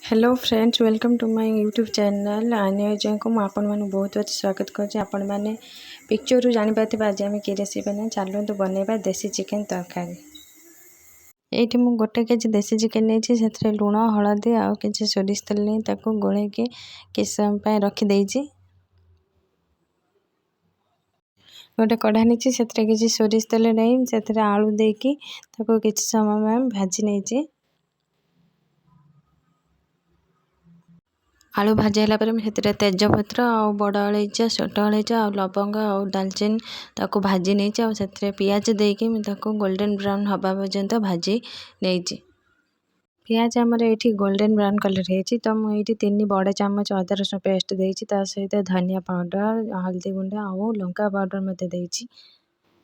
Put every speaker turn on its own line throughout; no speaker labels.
Hello friends, welcome to my YouTube channel ଆନିୟଜଙ୍କୁ ମୁଁ ଆପଣମାନଙ୍କୁ ବହୁତ ବହୁତ ସ୍ୱାଗତ କରୁଛି। ଆପଣମାନେ ପିକ୍ଚରରୁ ଜାଣିପାରୁଥିବେ ଆଜି ଆମେ କି ରେସିପି ବନେଇବା। ଚାଲନ୍ତୁ ବନେଇବା ଦେଶୀ ଚିକେନ୍ ତରକାରୀ। ଏଇଠି ମୁଁ 1 କେଜି ଦେଶୀ ଚିକେନ୍ ନେଇଛି। ସେଥିରେ ଲୁଣ, ହଳଦୀ ଆଉ କିଛି ସୋରିଷ ତେଲ ନେଇ ତାକୁ ଗୋଳେଇକି କିଛି ସମୟ ପାଇଁ ରଖିଦେଇଛି। ଗୋଟେ କଢ଼ା ନେଇଛି, ସେଥିରେ କିଛି ସୋରିଷ ତେଲ ନେଇ ସେଥିରେ ଆଳୁ ଦେଇକି ତାକୁ କିଛି ସମୟ ପାଇଁ ଭାଜି ନେଇଛି। ଆଳୁ ଭାଜି ହେଲା ପରେ ମୁଁ ସେଥିରେ ତେଜପତ୍ର ଆଉ ବଡ଼ ଅଳେଇଚ, ଛୋଟ ଅଳେଇଚ ଆଉ ଲବଙ୍ଗ ଆଉ ଡାଲଚିନି ତାକୁ ଭାଜି ନେଇଛି। ଆଉ ସେଥିରେ ପିଆଜ ଦେଇକି ମୁଁ ତାକୁ ଗୋଲ୍ଡେନ୍ ବ୍ରାଉନ୍ ହେବା ପର୍ଯ୍ୟନ୍ତ ଭାଜି ନେଇଛି। ପିଆଜ ଆମର ଏଇଠି ଗୋଲ୍ଡେନ୍ ବ୍ରାଉନ୍ କଲର୍ ହେଇଛି, ତ ମୁଁ ଏଇଠି 3 ବଡ଼ ଚାମଚ ଅଦା ରସୁଣ ପେଷ୍ଟ ଦେଇଛି। ତା ସହିତ ଧନିଆ ପାଉଡ଼ର, ହଳଦୀ ଗୁଣ୍ଡ ଆଉ ଲଙ୍କା ପାଉଡ଼ର ମଧ୍ୟ ଦେଇଛି।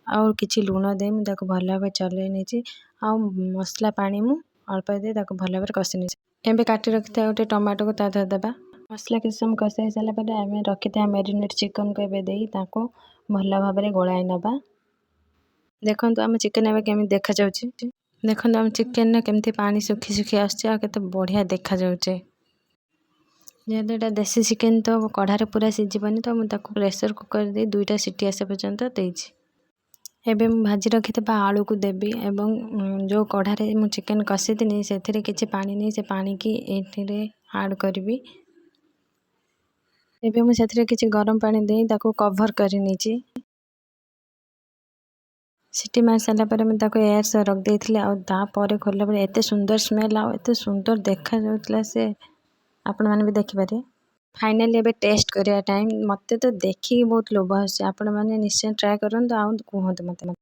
ଆଉ କିଛି ଲୁଣ ଦେଇ ମୁଁ ତାକୁ ଭଲ ଭାବେ ଚଲେଇ ନେଇଛି। ଆଉ ମସଲା ପାଣି ମୁଁ ଅଳ୍ପ ଦେଇ ତାକୁ ଭଲ ଭାବରେ କଷି ନେଇଛି। ଏବେ କାଟି ରଖିଥିବା ଗୋଟେ ଟମାଟୋକୁ ତା ଦେହରେ ଦେବା। ମସଲା କିଛି ସମୟ କଷି ହେଇସାରିଲା ପରେ ଆମେ ରଖିଥିବା ମ୍ୟାରିନେଟ୍ ଚିକେନକୁ ଏବେ ଦେଇ ତାକୁ ଭଲ ଭାବରେ ଗୋଳାଇ ନେବା। ଦେଖନ୍ତୁ, ଆମ ଚିକେନ୍ ଏବେ କେମିତି ଦେଖାଯାଉଛି। ଦେଖନ୍ତୁ, ଆମ ଚିକେନରେ କେମିତି ପାଣି ଶୁଖି ଶୁଖି ଆସୁଛି ଆଉ କେତେ ବଢ଼ିଆ ଦେଖାଯାଉଛି। ଯେହେତୁ ଏଇଟା ଦେଶୀ ଚିକେନ୍, ତ କଢ଼ାରେ ପୁରା ସିଝିବନି, ତ ମୁଁ ତାକୁ ପ୍ରେସର୍ କୁକର୍ ଦେଇ ଦୁଇଟା ସିଟି ଆସିବା ପର୍ଯ୍ୟନ୍ତ ଦେଇଛି। ଏବେ ମୁଁ ଭାଜି ରଖିଥିବା ଆଳୁକୁ ଦେବି ଏବଂ ଯେଉଁ କଢ଼ାରେ ମୁଁ ଚିକେନ୍ କଷିଥିଲି, ସେଥିରେ କିଛି ପାଣି ନେଇ ସେ ପାଣିକି ଏଇଥିରେ ଆଡ଼୍ କରିବି। ଏବେ ମୁଁ ସେଥିରେ କିଛି ଗରମ ପାଣି ଦେଇ ତାକୁ କଭର୍ କରି ନେଇଛି। ସିଟି ମାରି ସାରିଲା ପରେ ମୁଁ ତାକୁ ଏୟାର ସହ ରଖିଦେଇଥିଲି। ଆଉ ତାପରେ ଖୋଲିଲା ପରେ ଏତେ ସୁନ୍ଦର ସ୍ମେଲ୍ ଆଉ ଏତେ ସୁନ୍ଦର ଦେଖାଯାଉଥିଲା ସେ, ଆପଣମାନେ ବି ଦେଖିପାରିବେ। ଫାଇନାଲି ଏବେ ଟେଷ୍ଟ କରିବା ଟାଇମ୍। ମୋତେ ତ ଦେଖିକି ବହୁତ ଲୋଭ ଆସୁଛି। ଆପଣମାନେ ନିଶ୍ଚୟ ଟ୍ରାଏ କରନ୍ତୁ ଆଉ କୁହନ୍ତୁ ମୋତେ।